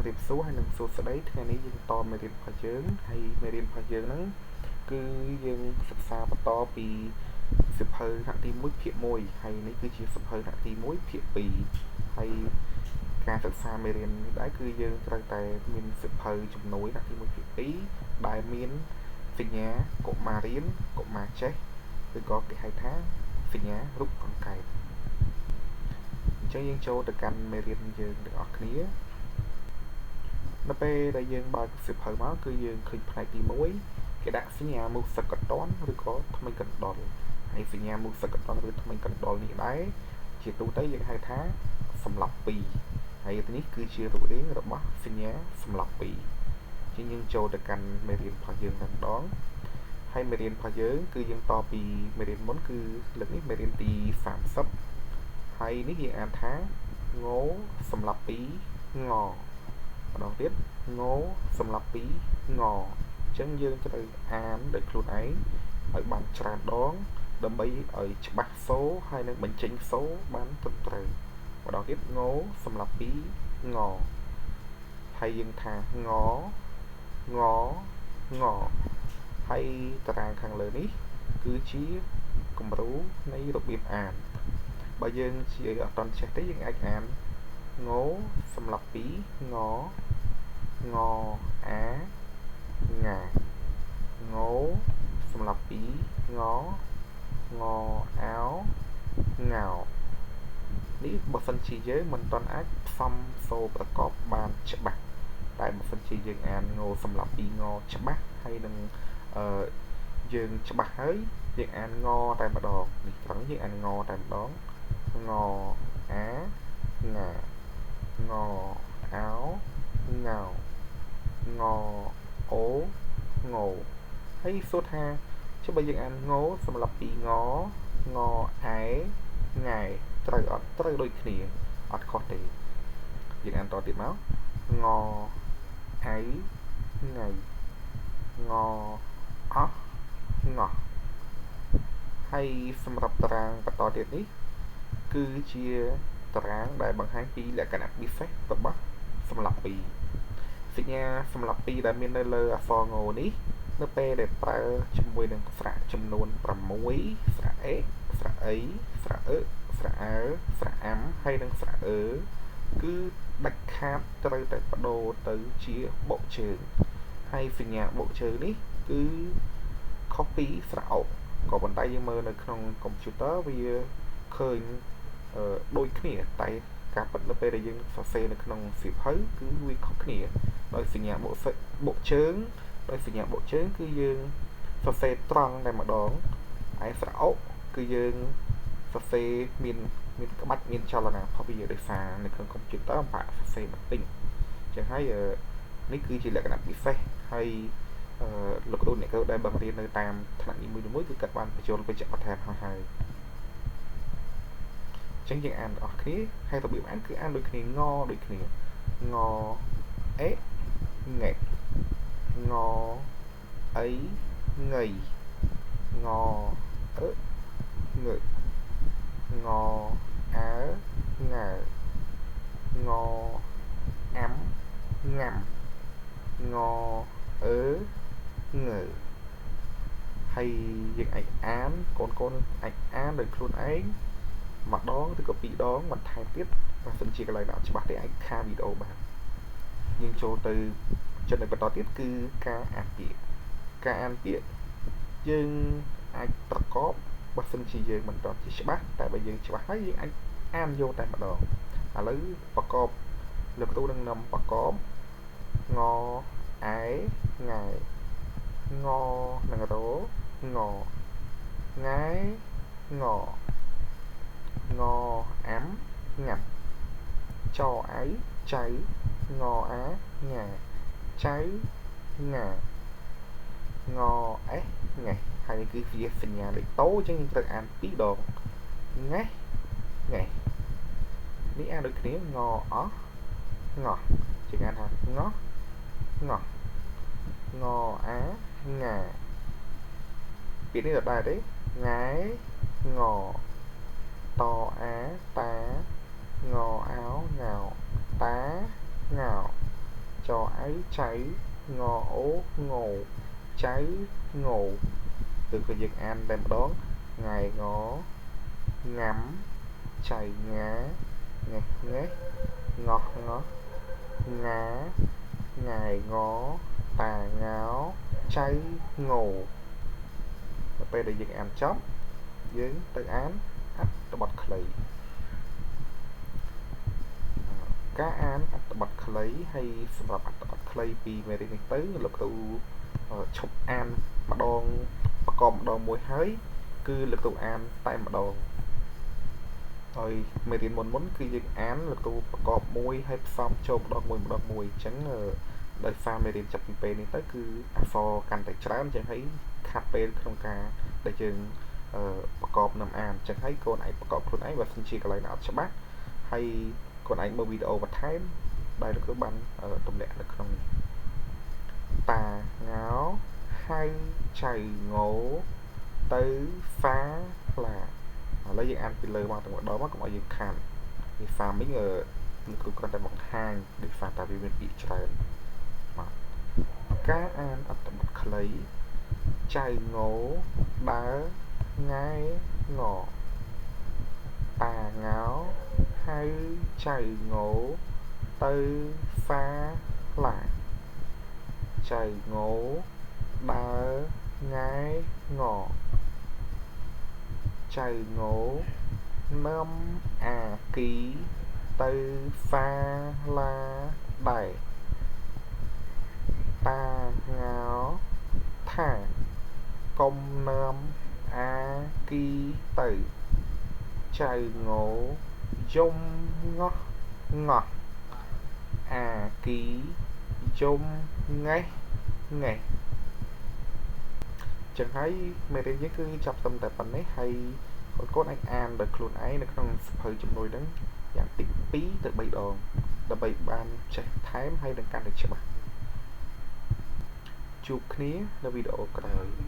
ជំរាបសួរហើយនិងសួស្តីថ្ងៃនេះយើងតមេរៀនរបស់យើងហើយមេរៀនរបស់យើងហ្នឹងគឺយើងសិក្សាបន្តពីសៀវភៅថ្នាក់ទី1ភាគ1ហើយនេះគឺជាសៀវភៅថ្នាក់ទី1ភាគ2ហើយការសិក្សាមេរៀននេះដែរគឺយើងត្រូវតែមានសៀវភៅជំនួយថ្នាក់ទី1ភាគ2ដែលមានសញ្ញាកុមាររៀនកុមារចេះឬក៏គេហៅថាសញ្ញារូបកង្កែបអញ្ចឹងយើងចូលទៅកាន់មេរៀនយើងទាំងអស់គ្នានៅពេលដែលយើងបើកសៀវភៅមកគឺយើងឃើញផ្នែកទី1គេដាក់សញ្ញាមូសកតនឬក៏ថ្មីកណ្ដុលហើយសញ្ញាមូសកតនឬថ្មីកណ្ដុលនេះដែរជាទូទៅយើងហៅថាសម្លាប់2ហើយនេះគឺជារូបរាងរបស់សញ្ញាសម្លាប់2ជាងយើងចូលទៅកាន់មេរៀនរបស់យើងតែម្ដងហើយមេរៀនរបស់យើងគឺយើងតពីមេរៀនមុនគឺលើកនេះមេរៀនទី30ហើយនេះយើងអានថាងសម្លាប់2ងម្ដងទៀតងសម្លាប់2ងអញ្ចឹងយើងត្រូវអានដោយខ្លួនឯងឲ្យបានច្រើនដងដើម្បីឲ្យច្បាស់សូរហើយនឹងបញ្ចេញសូរបានត្រឹមត្រូវម្ដងទៀតងសម្លាប់2ងហើយយើងថាងងងហើយតារាងខាងលើនេះគឺជាគំរូនៃរបៀបអានបើយើងជាអត់ទាន់ចេះទេយើងអាចអានងសម្លាប់2ងងអាងាងសម្លាប់2ងងអោងោនេះបើសិនជាយើងមិនទាន់អាចផ្សំសូរប្រកបបានច្បាស់តែបើសិនជាយើងអានងសម្លាប់2ងច្បាស់ហើយនឹងយើងច្បាស់ហើយយើងអានងតែម្ដងនេះត្រង់យើងអានងតែម្ដងងអាងាងអោងោងអូងោហើយសួរថាចុះបើយើងអានងសម្រាប់2ងងអែង៉ែត្រូវអត់ត្រូវដូចគ្នាអត់ខុសទេយើងអានតទៀតមកងអៅងៃងអោះងោះហើយសម្រាប់តារាងបន្តទៀតនេះគឺជាតារាងដែលបង្ហាញពីលក្ខណៈពិសេសរបស់សម្លាប់2សញ្ញាសម្លាប់2ដែលមាននៅលើអក្សរងនេះនៅពេលដែលប្រើជាមួយនឹងស្រៈចំនួន6ស្រៈអេស្រៈអីស្រៈអឺស្រៈអើស្រៈអាំហើយនិងស្រៈអឺគឺដាច់ខាតត្រូវតែបដូរទៅជាបុកជើងហើយសញ្ញាបុកជើងនេះគឺខុសពីស្រៈអុក៏ប៉ុន្តែយើងមើលនៅក្នុងកុំព្យូទ័រវាឃើញដូចគ្នាតែការពិតនៅពេលដែលយើងសរសេរនៅក្នុងសៀវភៅគឺវាខុសគ្នាដោយសញ្ញាបុកជើងដោយសញ្ញាបុកជើងគឺយើងសរសេរត្រង់តែម្ដងឯស្រៈអុគឺយើងសរសេរមានក្បាច់មានចលនាផុសវាដោយសារនៅក្នុងកុំព្យូទ័របាក់សរសេរបន្តិចអញ្ចឹងហើយនេះគឺជាលក្ខណៈពិសេសហើយលោកគ្រូអ្នកគ្រូដែលបង្រៀននៅតាមថ្នាក់នីមួយៗគឺគាត់បានបញ្ចូលបញ្ជាក់បន្ថែមហើយអញ្ចឹងយើងអានទាំងអស់គ្នាហើយរបៀបអានគឺអានដូចគ្នាងដូចគ្នាងអេងេងអីងៃងអឺងើងអើងើងអាំងាំងអឺងើហើយយើងអាចអានកូនអាចអានដោយខ្លួនឯងម្ដងឬក៏ពីរដងបន្ថែមទៀតបើសិនជាកន្លែងណាអត់ច្បាស់ទេអាចខាវីដេអូបានយើងចូលទៅចំណុចបន្តទៀតគឺការអានពាក្យការអានពាក្យយើងអាចប្រកបបើសិនជាយើងមិនទាន់ជាច្បាស់តែបើយើងច្បាស់ហើយយើងអាចអានយកតែម្ដងឥឡូវប្រកបលោកគ្រូនឹងនាំប្រកបងអែង៉ែងនិងរងង៉ែងងអាំងាំចអៅចៅងអាងាចៅងាងអេសងេះហើយនេះគឺជាសញ្ញាលេខតូអញ្ចឹងយើងត្រូវអានពីរដងងេះងេះនេះអានដូចគ្នាងអោះងោះជាអានថាងោះងោះងអាងាពាក្យនេះដដែលទេង៉ែងតអាតាងអោងោតាងោ ចអៅចៅងអូងោចៅងោឬក៏យើងអានតែម្ដងង៉ែងងាំចៅងាងេះងេះងោះងោះងាង៉ែងតាងោចៅងោដល់ពេលដែលយើងអានចប់យើងទៅអានអត្ថបទខ្លីការអានអត្ថបទខ្លីហើយសម្រាប់អត្ថបទខ្លីពីមេរៀននេះទៅលោកគ្រូឈប់អានម្ដងប្រកបម្ដងមួយហើយគឺលោកគ្រូអានតែម្ដងហើយមេរៀនមុនគឺយើងអានលោកគ្រូប្រកបមួយហើយផ្សំចូលម្ដងមួយម្ដងមួយអញ្ចឹងដោយសារមេរៀនចាប់ពីពេលនេះទៅគឺអក្សរកាន់តែច្រើនអញ្ចឹងហើយខាត់ពេលក្នុងការដែលយើងប្រកបនឹងអានអញ្ចឹងហើយកូនឯងប្រកបខ្លួនឯងបើសិនជាកន្លែងណាអត់ច្បាស់ហើយកូនឯងមើលវីដេអូបន្ថែមដែលលោកគ្រូបានទម្លាក់នៅក្នុងនេះតាងោហៅចៅងោទៅសាឡាឥឡូវយើងអានពីលើមកទាំងម្ដងមកកុំឲ្យយើងខាននេះសាមិញលោកគ្រូគ្រាន់តែបង្ហាញដោយសារតែវាមានពាក្យច្រើនបាទការអានអត្ថបទខ្លីចៅងោដើរង៉ែងតាងោហៅចៅងោទៅសាឡាចៅងោដើរង៉ែងចៅងោនឹមអាគីទៅសាឡាដែរតាងោថាកុំនឹមអាគីទៅចៅងោយំងោះងោះអាគីយំងេះងេះចឹងហើយមេរៀនយើងគឺចាប់ត្រឹមតែប៉ុណ្ណេះហើយកូនអាចអានដោយខ្លួនឯងនៅក្នុងសៀវភៅជំនួយហ្នឹងយ៉ាងតិច2ទៅ3ដងដើម្បីបានចេះថែមហើយនឹងកាន់តែច្បាស់ជួបគ្នានៅវីដេអូក្រោយ។